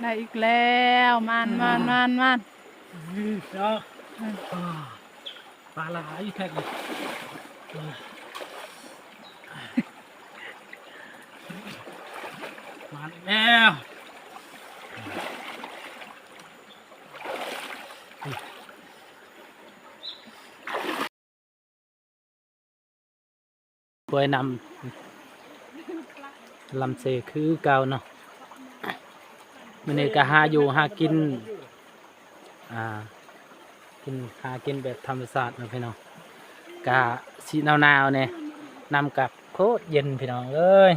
ໄດ້ອີກແລ້ວ ມານ ມານ ມານ ມານ ເນາະ ອືມ ອ່າ ປາຫຼາຍແທ້ນີ້ ມານອີກແລ້ວ. ກວຍນ້ຳລຳເຊຄືເກົ່າເນາະ. ມື້ນີ້ກະຫາຢູ່ຫາກິນ ອ່າ ກິນ ຫາກິນແບບທຳມະຊາດເນາະພີ່ນ້ອງ. ກະຊິໜາວໆແດ່ ນ້ຳກະໂຄດເຢັນພີ່ນ້ອງເອີຍ.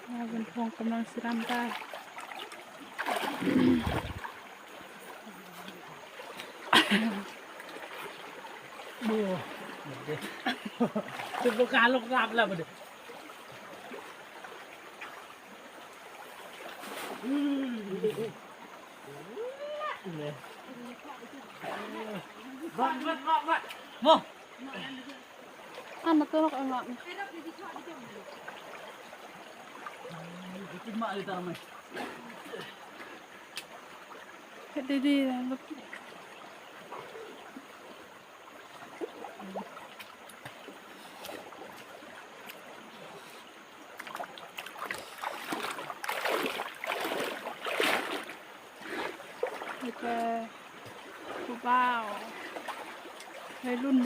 ອ້າຍບຸນພວງກຳລັງຊິລຳຕາຍ. ໂອ້ ເປັນບໍ່ກ້າລົງລຳແລ້ວບັດນີ້. ເຮັດດີໆ ມີແຕ່ຜູ້ບ່າວໄວລຸ້ນ.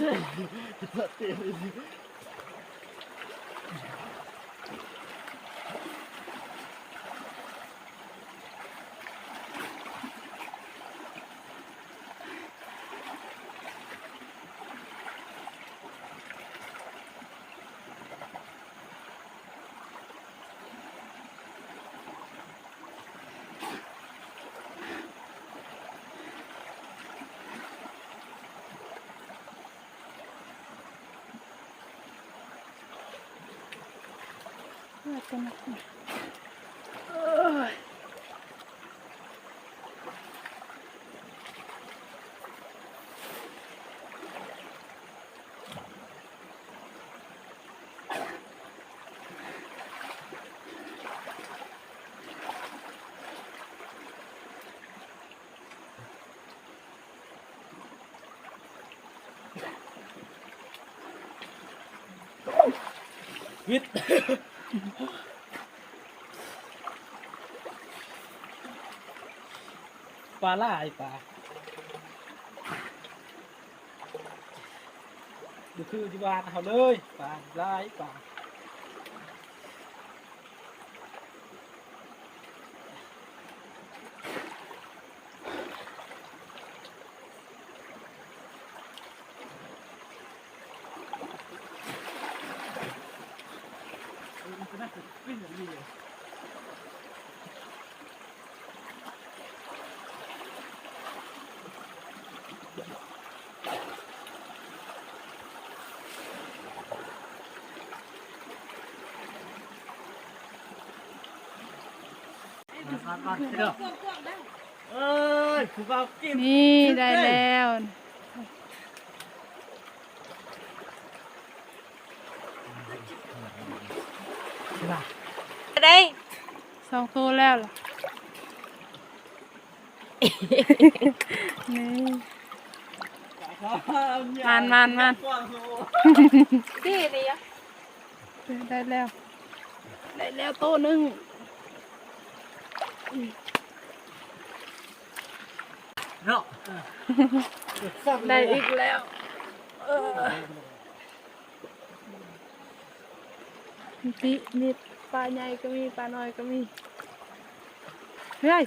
ວິດ ປາຫຼາຍ ປາ ບໍ່ຄືຢູ່ບ້ານເຮົາເລີຍ ປາຫຼາຍ ປາ. ເອີຍ ຜູ້ບ່າວກິນ ນີ້ ກິນ ໄດ້ແລ້ວ. ໄດ້ສອງໂຕແລ້ວລະ ນີ້ ມານ ມານ ມານ ນີ້ ນີ້ ໄດ້ແລ້ວ ໄດ້ແລ້ວໂຕໜຶ່ງ ເນາະ ໄດ້ອີກແລ້ວ ເອີ. ມີ ມີປາໃຫຍ່ກໍມີ ປານ້ອຍກໍມີ ເຮີ້ຍ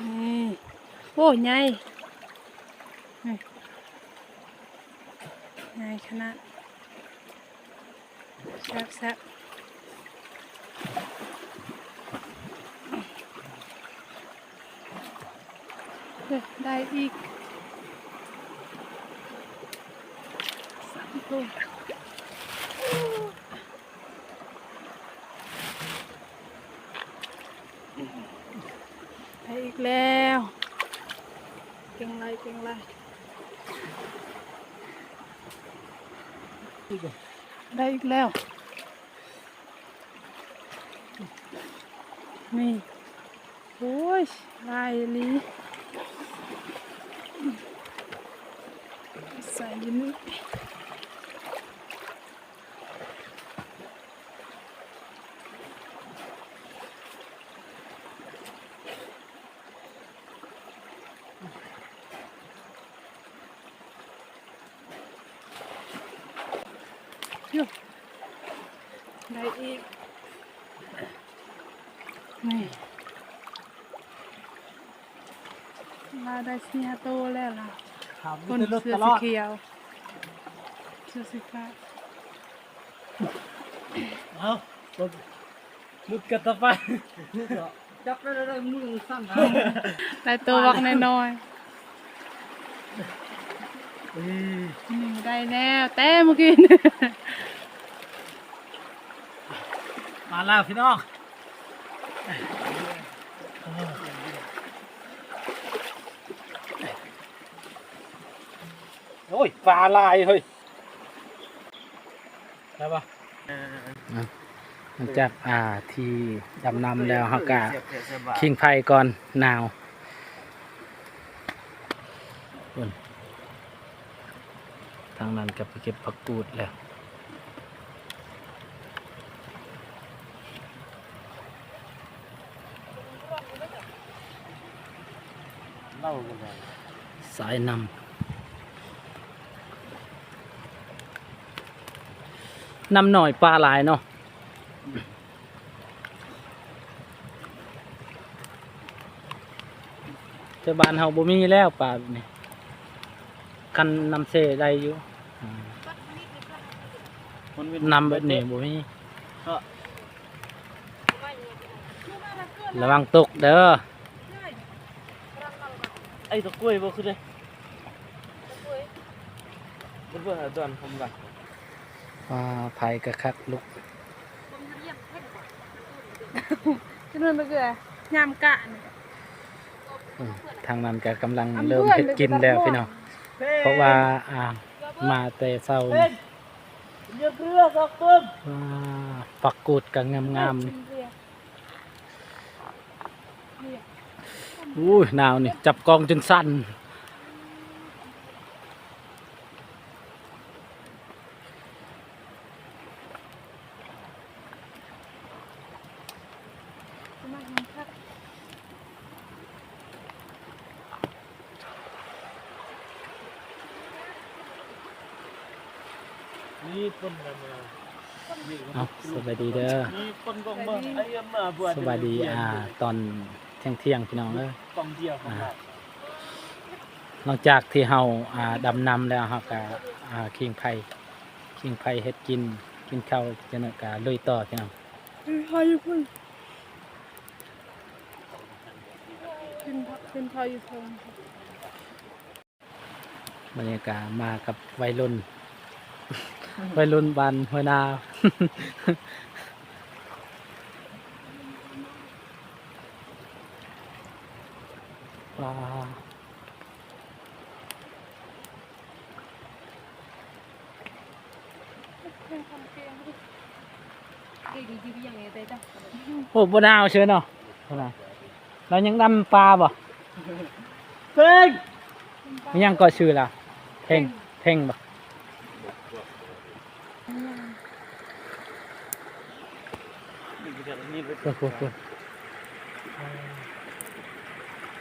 ນີ້ ໂອ້ ໃຫຍ່ ນີ້ ໃຫຍ່ຂະໜາດ. ແຊບໆ ເອີ ໄດ້ອີກສາມໂຕ. ແລ້ວ ເກັ່ງຫຼາຍ ເກັ່ງຫຼາຍ ໄດ້ອີກແລ້ວ ນີ້ ໂອ້ຍ ຫຼາຍອີ່ຫຼີ ໃສ່ຢູ່ນີ້. ໄດ້ອີກ ນີ້ ລາວໄດ້ສີ່ຫ້າໂຕແລ້ວລະ ຄົນເສື້ອສີຂຽວ ເສື້ອສີຟ້າ ເອົາ ຫຼຸດກັນຕໍ່ໄປ ຈັບໄດ້ ໄດ້ມືມັນສັ່ນນະ ໄດ້ໂຕບັກນ້ອຍໆ ອືມ ນີ້ໄດ້ແລ້ວແຕ່ມື້ກີ້ ມາແລ້ວພີ່ນ້ອງ ໂອ້ຍ ປາຫຼາຍເຮີ້ຍ ໄດ້ບໍ່? ອ່າ ຫຼັງຈາກ ອ່າ ທີ່ດຳນ້ຳແລ້ວ ເຮົາກະ ແຊບໆ ແຊບຫຼາຍ ຜິງໄຟກ່ອນ ໜາວ ພຸ້ນ ທາງນັ້ນກະໄປເກັບຜັກກູດແລ້ວ. ສາຍນ້ຳ ນ້ຳໜ້ອຍປາຫຼາຍເນາະ ແຕ່ບ້ານເຮົາບໍ່ມີແລ້ວປາແບບນີ້ ຄັນນ້ຳເຊໄດ້ຢູ່ ອືມ ນ້ຳແບບນີ້ບໍ່ມີ ລະວັງຕົກເດີ ໄອ້ຕະກວຍບໍ່ຄືເດ້ ມັນບໍ່ດອນຄຳວ່າ ອ່າ ໄຜກະຄັກລຸກ ຈະນວນໄປເກືອຍາມກະ ອືມ ທາງນັ້ນກະກຳລັງເລີ່ມເຮັດກິນແລ້ວພີ່ນ້ອງ ເພາະວ່າ ອ່າ ມາແຕ່ເຊົ້ານີ້ ອ່າ ຜັກກູດກະງາມໆ ອູ້ຍ ໜາວນີ້ ຈັບກ້ອງຈົນສັ່ນ. ມີຄົນນຳມາ ເອົ້າ ສະບາຍດີເດີ ມີຄົນກອງເບິ່ງ ສະບາຍດີ ອ່າ ຕອນທ່ຽງໆ ພີ່ນ້ອງເອີຍ ກອງດຽວ ອ່າ ຫຼັງຈາກທີ່ເຮົາ ອ່າ ດຳນ້ຳແລ້ວ ເຮົາກະ ອ່າ ຜິງໄຟ ຜິງໄຟເຮັດກິນ ກິນເຂົ້າ ຈັ່ງນັ້ນກະລຸຍຕໍ່ ພີ່ນ້ອງ ເອີ ເຮົາຢູ່ພຸ້ນ ກິນ ກິນເຂົ້າຢູ່ເທິງ. ບັນຍາກາດມາກັບໄວລຸ້ນ ໄວລຸ້ນບ້ານຫ້ວຍນາ ວ້າ ໂອ້ ບໍ່ໜາວເຊີຍເນາະ ລາວຍັງດຳປາບໍ່? ເພິ່ງ ມີຫຍັງເກາະຊື່ລະ? ເພັງ ເພັງບໍ່?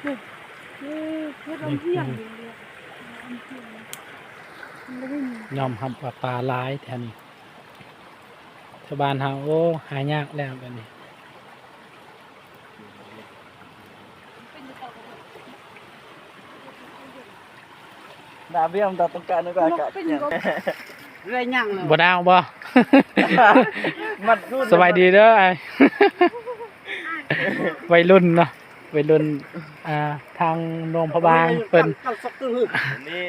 ພຸ້ນ ພຸ້ນ ພຸ້ນ ຍອມຮັບວ່າປາຫຼາຍແຖວນີ້ ຊາວບ້ານເຮົາ ໂອ້ ຫາຍາກແລ້ວບາດນີ້. ໜ້າວຽມ ຕ້ອງການອາກາດຫຍັງ? ເອື້ອຍຫຍັງເນາະ ບໍ່ໜາວບໍ່? ມັດດູ ສະບາຍດີເດີອ້າຍ ໄວລຸ້ນເນາະ ໄວລຸ້ນ ອ່າ ທາງຫຼວງພະບາງເພິ່ນ ນີ້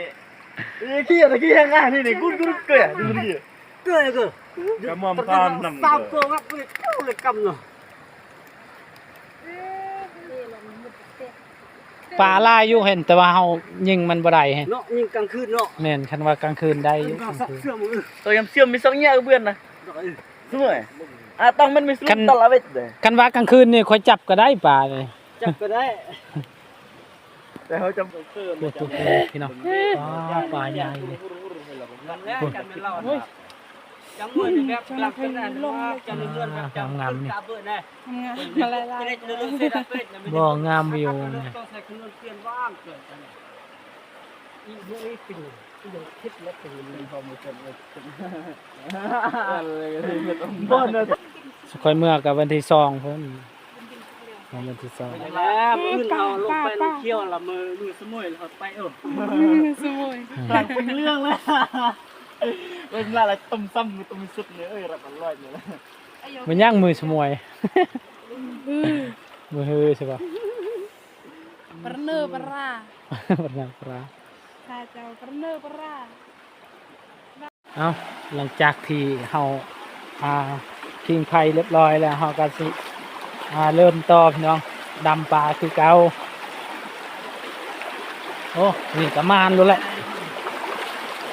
ເອີ ເກີຍ ຕະກີ້ແຮງງານນີ້ ກຸນກຸນເກີຍ ດູນີ້. ເກີຍເກີຍ ກະໝອມພານນຳ ສາມໂຕ ກັບເລີຍ ເຈົ້າເລີຍກຳເນາະ ເອີ ນີ້ລະມັນໝົດເຕັມ ປາຫຼາຍຢູ່ ເຫັນແຕ່ວ່າເຮົາຍິງມັນບໍ່ໄດ້. ເນາະ ຍິງກາງຄືນເນາະ. ແມ່ນ ຄັນວ່າກາງຄືນໄດ້ຢູ່ ກາງຄືນ. ໂຕຍາມຊຽມມີສັກເຍາະເບືອນນະ. ສະເໝີຍ ອາ ຕ້ອງແມ່ນມີສະເໝີຍ ຄັນ ຕະລະເວັດເດ້. ຄັນວ່າກາງຄືນນີ້ຂ້ອຍຈັບກໍໄດ້ປານີ້. ຈັບກໍໄດ້ ແຕ່ເຮົາຈຳ ໂອ້ໂຫ ພີ່ນ້ອງ ປາ ປາໃຫຍ່ນີ້. ງາມໆ ນີ້ ງາມໆ ນີ້. ບໍ່ ງາມວິວນີ້. ຂ້ອຍເມືອກໍວັນທີສອງພຸ້ນ ວັນທີສອງ. ແລ້ວມື້ອື່ນເຮົາລົງໄປນ້ຳຂຽວລະ ມື້ ມື້ສະໝຸຍເຮົາໄປ. ເອີ ມື້ສະໝຸຍ ກາງເປັນເລື່ອງແລ້ວ. ເອີ ລະລະ ຕົ້ມຊ້ຳ ຕົ້ມຊຸບນີ້ ເອີຍ ລະອະລ່ອຍນີ້. ມັນຍັງມື້ສະໝຸຍ ມື້ຮືໃຊ່ບໍ່? ປະເນີປະລາ ປະເນີປະລາ ຂ້າເຈົ້າປະເນີປະລາ. ເອົ້າ ຫຼັງຈາກທີ່ເຮົາ ອ່າ ຜິງໄຟຮຽບຮ້ອຍແລ້ວ ເຮົາກໍຊິ ອ່າ ເລີ່ມຕໍ່ພີ່ນ້ອງ ດຳປາຄືເກົ່າ. ໂອ້ ນີ້ກໍມານໂລດແຫຼະ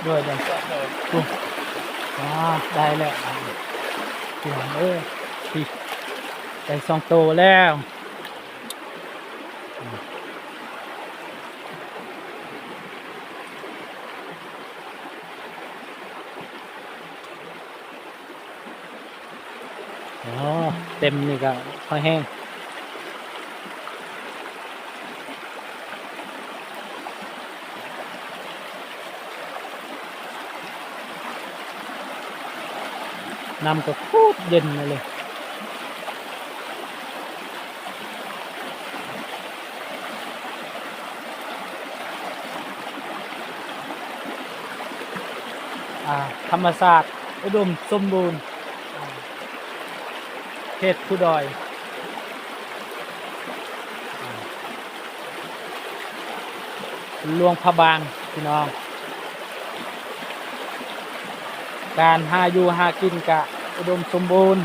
ໂດຍ ໂດຍ. ອ່າ ໄດ້ແລ້ວພີ່ນ້ອງເອີຍ ໄດ້ສອງໂຕແລ້ວ. ອໍ ເຕັມນີ້ກໍພໍແຮງ. ນ້ຳກໍໂຄດເຢັນເລີຍ. ອ່າ ທຳມະຊາດອຸດົມສົມບູນ ເຂດພູດອຍ ຫຼວງພະບາງ ພີ່ນ້ອງ. ການຫາຢູ່ຫາກິນກະອຸດົມສົມບູນ.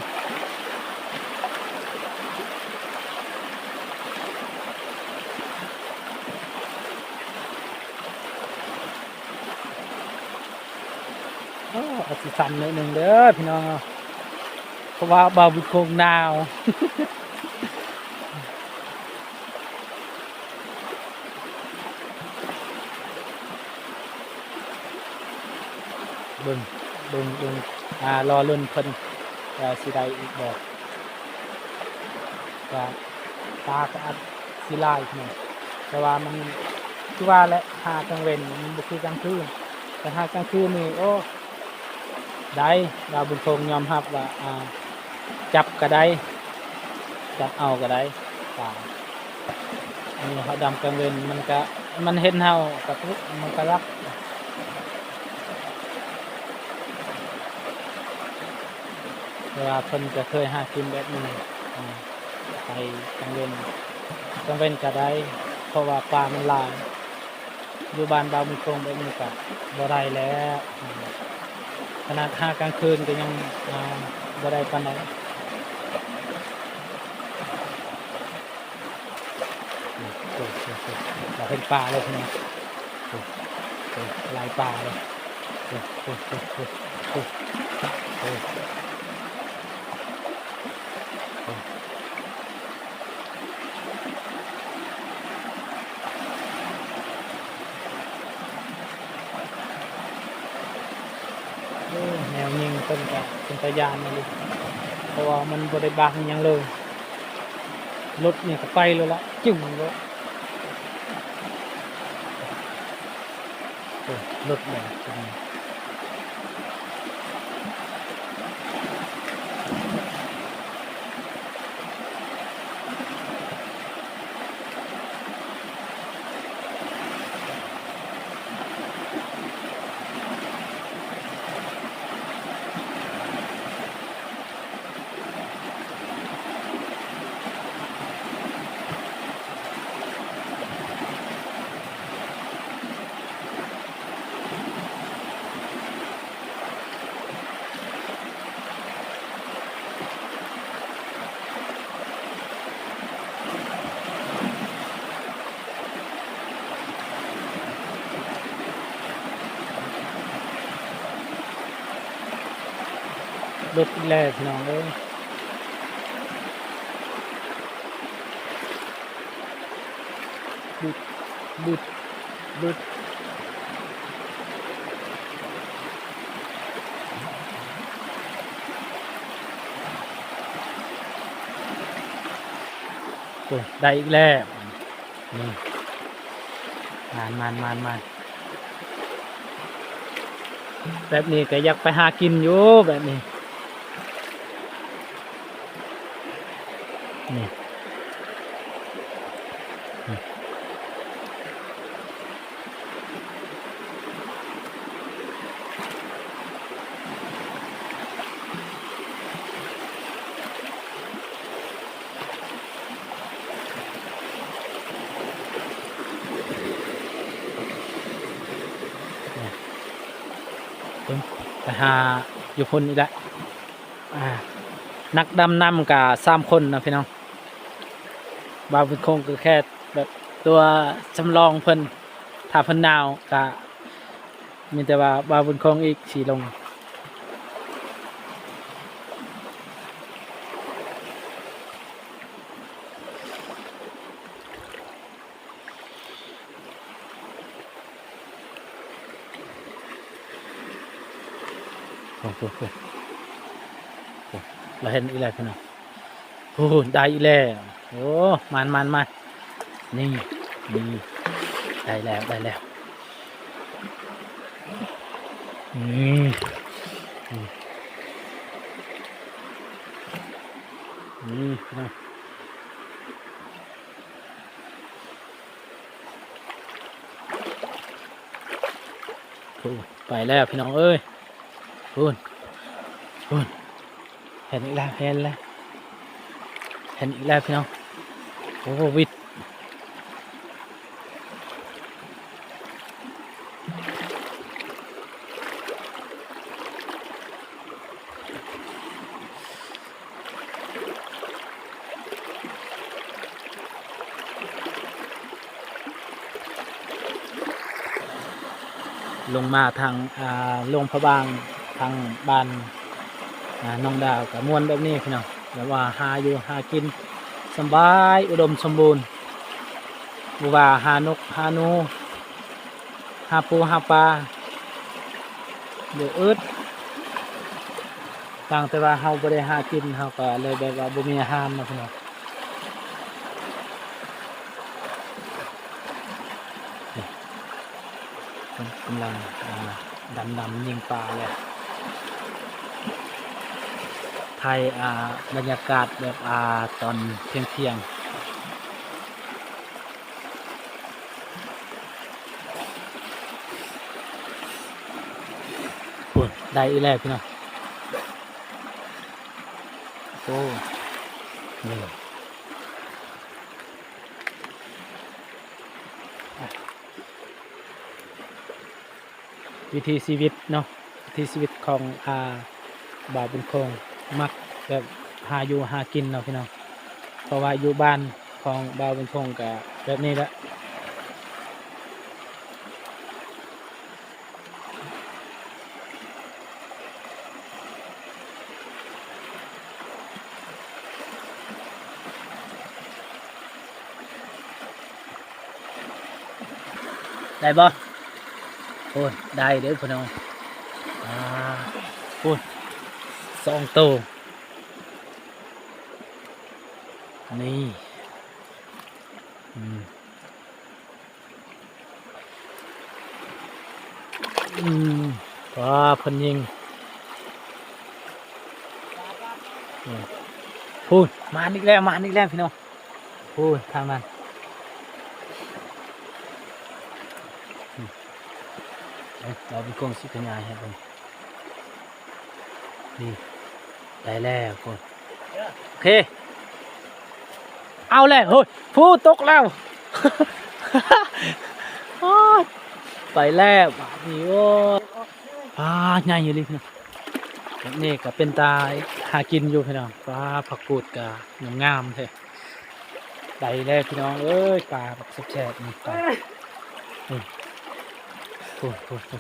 ໂອ້ ອາດຊິສັ່ນໜ້ອຍໜຶ່ງເດີພີ່ນ້ອງ ເພາະວ່າບ່າວບຸນຄົງໜາວ. ເບິ່ງ ເບິ່ງ ເບິ່ງ ອ່າ ລໍລຸ້ນເພິ່ນວ່າຊິໄດ້ອີກບໍ່. ກະປາກະອາດຊິຫຼາຍເນາະ ແຕ່ວ່າມັນຄືວ່າແຫຼະ ຫາກາງເວັນມັນບໍ່ຄືກາງຄືນ. ແຕ່ຫາກາງຄືນນີ້ ໂອ້ ໄດ້ ບ່າວບຸນຄົງຍອມຮັບວ່າ ອ່າ ຈັບກໍໄດ້ ຈັບເອົາກໍໄດ້ປາ. ອັນນີ້ເຮົາດຳກາງເວັນ ມັນກະ ມັນເຫັນເຮົາກະ ມັນກະລັກ ເພາະວ່າເພິ່ນກະເຄີຍຫາກິນແບບນີ້ ອ່າ ໄປກາງເວັນ ກາງເວັນກະໄດ້ ເພາະວ່າປາມັນຫຼາຍ. ຢູ່ບ້ານບ່າວບຸນຄົງແບບນີ້ກະບໍ່ໄດ້ແລ້ວ ຂະໜາດຫາກາງຄືນກໍຍັງ ອ່າ ບໍ່ໄດ້ປານໃດ. ໂອ້ ໂອ້ ໂອ້ ໂອ້ ເຫັນປາເລີຍພີ່ນ້ອງ ໂອ້ ໂອ້ ຫຼາຍປາເລີຍ ໂອ້ ໂອ້ ໂອ້ ໂອ້ ໂອ້ ໂອ້ ໂອ້ ໂອ້ ແນວຍິງເພິ່ນກະເປັນຕາຢ້ານອີ່ຫຼີ ເພາະວ່າມັນບໍ່ໄດ້ບັງຫຍັງເລີຍ ລົດນີ້ກະໄປໂລດລະ ຈຶ້ງໂລດ. ໂອ້ ລົດແລ້ວ. ຫຼຸດອີກແລ້ວພີ່ນ້ອງເອີຍ ບຶດ ບຶດ ບຶດ ໂອ້ຍ ໄດ້ອີກແລ້ວ ນີ້ ມານໆໆໆ ແບບນີ້ກໍຢາກໄປຫາກິນຢູ່ແບບນີ້ ນີ້ ນີ້. ໄປຫາຢູ່ພຸ້ນອີກແລ້ວ ອ່າ ນັກດຳນ້ຳກະສາມຄົນນະພີ່ນ້ອງ ບ່າວບຸນຄົງກໍແຄ່ແບບຕົວສຳລອງເພິ່ນ ຖ້າເພິ່ນໜາວກະມີແຕ່ວ່າບ່າວບຸນຄົງອີກຊິລົງ. ໂອ້ໂຫ ລາວເຫັນອີກແລ້ວພີ່ນ້ອງ ໂອ້ ໄດ້ອີກແລ້ວ ໂອ້ ມານໆໆ ນີ້ ນີ້ ໄດ້ແລ້ວ ໄດ້ແລ້ວ ນີ້ ນີ້ ນີ້ພີ່ນ້ອງ. ໂອ້ ໄປແລ້ວພີ່ນ້ອງເອີຍ ພຸ້ນ ພຸ້ນ ເຫັນອີກແລ້ວ ເຫັນແລ້ວ ເຫັນອີກແລ້ວພີ່ນ້ອງ ໂອ້ ວິດ. ລົງມາທາງ ອ່າ ຫຼວງພະບາງ ທາງບ້ານ ອ່າ ນ້ອງດາວກະມ່ວນແບບນີ້ພີ່ນ້ອງ ແບບວ່າຫາຢູ່ຫາກິນສະບາຍ ອຸດົມສົມບູນ ບໍ່ວ່າຫານົກຫາໜູ ຫາປູຫາປາ ບໍ່ອຶດ ຕ່າງແຕ່ວ່າເຮົາບໍ່ໄດ້ຫາກິນ ເຮົາກໍເລີຍແບບວ່າບໍ່ມີອາຫານເນາະພີ່ນ້ອງ. ນີ້ ເພິ່ນກຳລັງ ອ່າ ດຳນ້ຳຍິງປາແລ້ວ ຖ່າຍ ອ່າ ບັນຍາກາດແບບ ອ່າ ຕອນທ່ຽງໆ. ໂອ້ຍ ໄດ້ອີກແລ້ວພີ່ນ້ອງ ໂອ້ ນີ້ ວິຖີຊີວິດເນາະ ວິຖີຊີວິດຂອງ ອ່າ ບ່າວບຸນຄົງ ມັກແບບຫາຢູ່ຫາກິນເນາະພີ່ນ້ອງ ເພາະວ່າຢູ່ບ້ານຂອງບ່າວບຸນຄົງກະແບບນີ້ແຫຼະ. ໄດ້ບໍ່? ໂອ້ຍ ໄດ້ເດີ້ພີ່ນ້ອງ ອ່າ ໂອ້ຍ ສອງໂຕ ນີ້ ອືມ ອືມ ວ້າ ເພິ່ນຍິງ ອືມ ພຸ້ນ ມາອີກແລ້ວ ມາອີກແລ້ວພີ່ນ້ອງ ພຸ້ນ ທາງນັ້ນ ອືມ ເອົາ ເອົາເປັນກ້ອງຊິຂະຫຍາຍໃຫ້ເບິ່ງ. ນີ້ ໄດ້ແລ້ວພຸ້ນ ໂອເຄ ເອົາແລ້ວ ໂອ້ຍ ພູຕົກແລ້ວ ໂອ້ຍ ໄປແລ້ວບາດນີ້ ໂອ້ຍ ປາ ໃຫຍ່ອີ່ຫຼີພີ່ນ້ອງ ແບບນີ້ກໍເປັນຕາຫາກິນຢູ່ພີ່ນ້ອງ ປາ ຜັກກູດກໍງາມໆແທ້. ໄດ້ແລ້ວພີ່ນ້ອງເອີຍ ປາບັກແຊບໆນີ້ ໄປ ນີ້ ໂອ້ຍ ໂອ້ຍ ໂອ້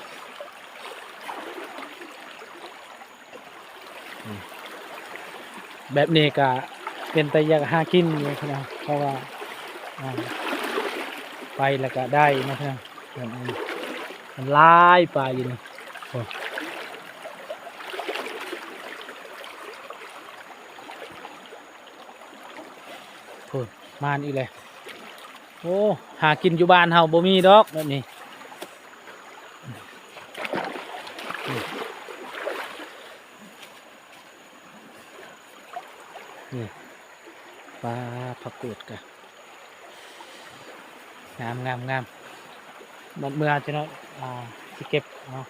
ຍ. ອືມ ແບບນີ້ກະເປັນຕາຢາກຫາກິນຢູ່ເນາະ ເພາະວ່າ ອ່າ ໄປແລ້ວກະໄດ້ເນາະ ເນາະ ແບບນີ້ ມັນຫຼາຍປາຢູ່ນີ້ ໂອ້ ໂອ້ ມານອີກແລ້ວ. ໂອ້ ຫາກິນຢູ່ບ້ານເຮົາບໍ່ມີດອກແບບນີ້ ນີ້ ປາ ຜັກກູດກະ ງາມໆໆ ໝົດເມື່ອ ພີ່ນ້ອງ ອ່າ ຊິເກັບເອົາ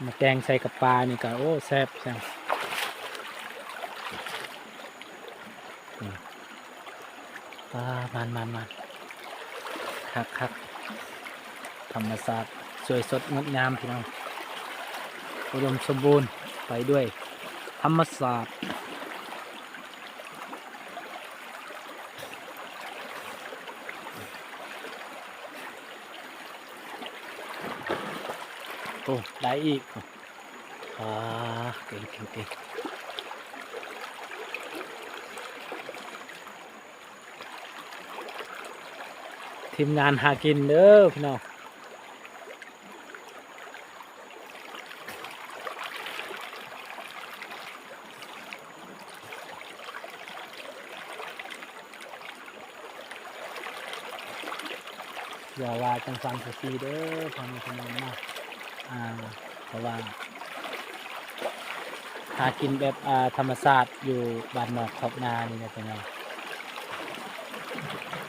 ມາແກງໃສ່ກັບປານີ້ກະ ໂອ້ ແຊບ ແຊບ ອືມ ປາ ມັນໆໆ ຄັກໆ ທຳມະຊາດສວຍສົດງົດງາມ ພີ່ນ້ອງ ອຸດົມສົມບູນໄປດ້ວຍທຳມະຊາດ. ໂອ້ ໄດ້ອີກ ອາ ເກັ່ງໆໆ ທີມງານຫາກິນເດີພີ່ນ້ອງ. ຢ່າວ່າຈັ່ງຊັ້ນຊັ້ນຊີ້ເດີພໍ່ແມ່ພີ່ນ້ອງເນາະ ອ່າ ເພາະວ່າຫາກິນແບບ ອ່າ ທຳມະຊາດຢູ່ບ້ານນອກຄອກນານີ້ແຫຼະພີ່ນ້ອງ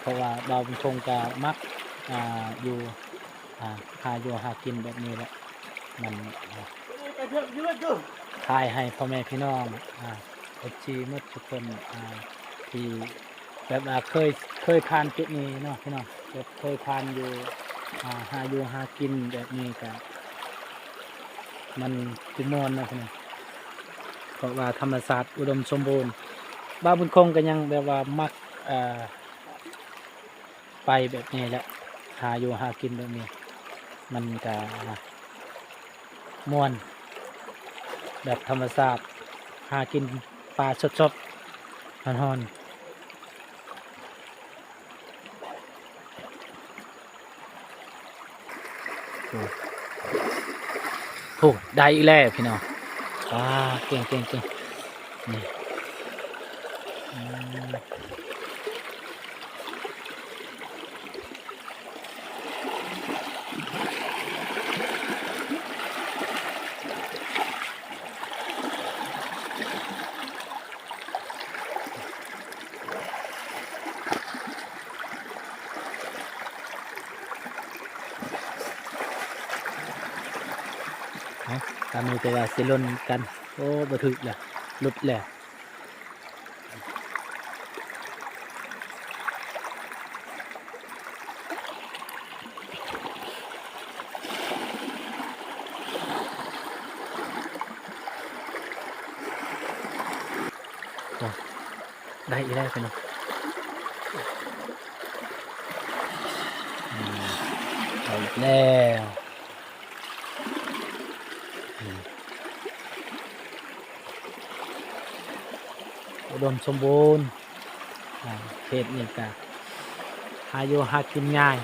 ເພາະວ່າບ່າວບຸນຄົງກະມັກ ອ່າ ຢູ່ ອ່າ ຫາຢູ່ຫາກິນແບບນີ້ແຫຼະ ມັນ ອ່າ ຖ່າຍໃຫ້ພໍ່ແມ່ພີ່ນ້ອງ ອ່າ ເອັຟຊີ ໝົດທຸກຄົນ ອ່າ ທີ່ແບບວ່າເຄີຍ ເຄີຍຜ່ານຈຸດນີ້ເນາະພີ່ນ້ອງ ແບບເຄີຍຜ່ານຢູ່ ອ່າ ຫາຢູ່ຫາກິນແບບນີ້ກະ ມັນຊິມ່ວນເນາະພີ່ນ້ອງ ເພາະວ່າທຳມະຊາດອຸດົມສົມບູນ ບ່າວບຸນຄົງກະຍັງແບບວ່າມັກ ອ່າ ໄປແບບນີ້ແຫຼະ ຫາຢູ່ຫາກິນແບບນີ້ ມັນກະມ່ວນ ແບບທຳມະຊາດ ຫາກິນປາສົດໆ ຮ້ອນໆ. ໂອ້ ໂອ້ ໄດ້ອີກແລ້ວພີ່ນ້ອງ ອ່າ ເກັ່ງໆໆ ນີ້ ອືມ. ເອົ້າ ຕາມນີ້ແຕ່ວ່າຊິຫຼົ່ນກັນ ໂອ້ ບໍ່ຖືກແລ້ວ ຫຼຸດແລ້ວ. ໄດ້ອີກແລ້ວພີ່ນ້ອງ ອືມ ໄດ້ອີກແລ້ວ ອືມ ອຸດົມສົມບູນ ອ່າ ເຂດນີ້ກະຫາຢູ່ຫາກິນງ່າຍ.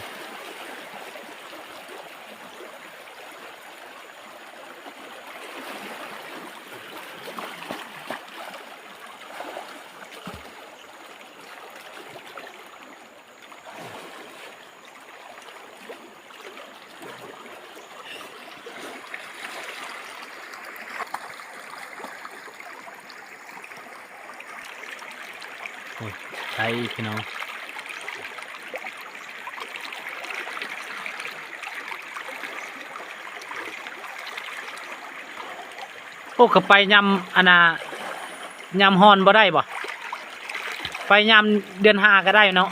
ໂອ້ຍ ໄດ້ອີກພີ່ນ້ອງ ໂອ້ ກະໄປຍາມ ອັນນ່າ ຍາມຮ້ອນບໍ່ໄດ້ບໍ່? ໄປຍາມເດືອນຫ້າກະໄດ້ເນາະ.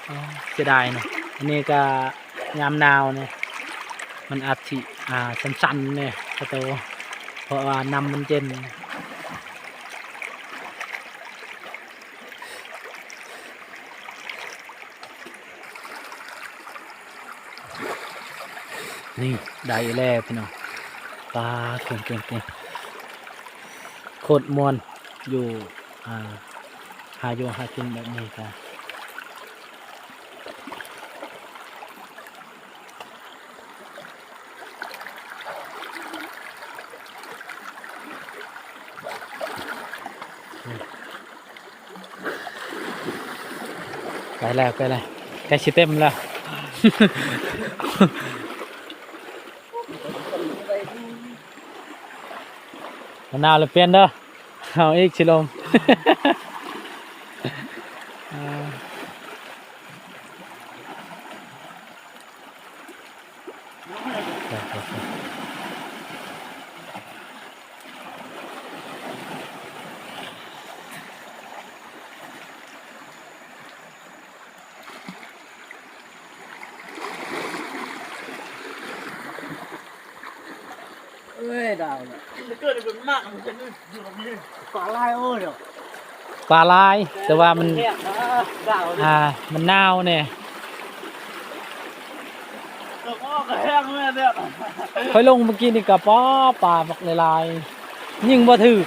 ອໍ ເສຍດາຍເນາະ ອັນນີ້ກະຍາມໜາວນີ້ ມັນອາດຊິ ອ່າ ສັ່ນໆແດ່ ຂະໂຕ ເພາະວ່ານ້ຳມັນເຢັນ. ນີ້ ໄດ້ແລ້ວພີ່ນ້ອງ ປາ ເກັ່ງໆໆ ໂຄດມ່ວນຢູ່ ອ່າ ຫາຢູ່ຫາກິນແບບນີ້ກະ ໄປແລ້ວ ໄປແລ້ວ ໃກ້ຊິເຕັມແລ້ວ ໜາວແລ້ວປ່ຽນເດີ ເອົາອີກ ຊິລົງ ອ່າ. ເອີຍ ດາວເນາະ ເກີດເປັນໝາກ ມັນເປັນຢູ່ແບບນີ້ ປາຫຼາຍໂອ້ຍ ປາຫຼາຍ ແຕ່ວ່າມັນ ແຄບນະ ດາວເນາະ ອ່າ ມັນໜາວແດ່ ເກີດອອກກະແຮງແມ່ນແທ້ ຂ້ອຍລົງມື້ກີ້ນີ້ກະ ປາ ປາບັກຫຼາຍໆ ຍິງບໍ່ຖືກ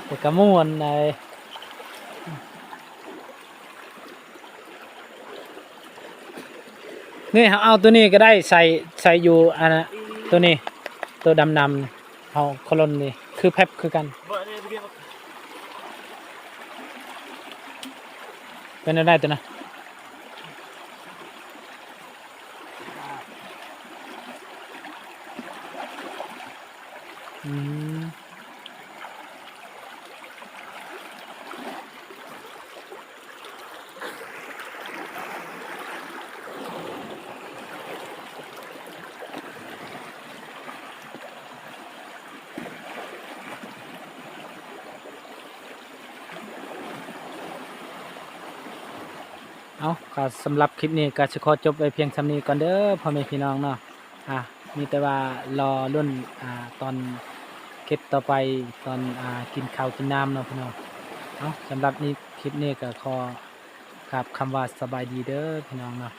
ແຕ່ກະມ່ວນໃດ. ນີ້ ເຮົາເອົາໂຕນີ້ກະໄດ້ ໃສ່ ໃສ່ຢູ່ອັນນະ ໂຕນີ້ ໂຕດຳໆ ເຮົາໂຄລົນນີ້ ຄືແພັບຄືກັນ ເປັນແນວໃດໂຕນັ້ນ? ອືມ ເອົາ ກະສຳລັບຄລິບນີ້ກະຊິຂໍຈົບໄວ້ພຽງສ່ຳນີ້ກ່ອນເດີ ພໍ່ແມ່ພີ່ນ້ອງເນາະ. ອ່າ ມີແຕ່ວ່າລໍລຸ້ນ ອ່າ ຕອນຄລິບຕໍ່ໄປ ຕອນ ອ່າ ກິນເຂົ້າກິນນ້ຳເນາະພີ່ນ້ອງ. ເອົາ ສຳລັບນີ້ ຄລິບນີ້ກະຂໍກາບຄຳວ່າສະບາຍດີເດີພີ່ນ້ອງເນາະ.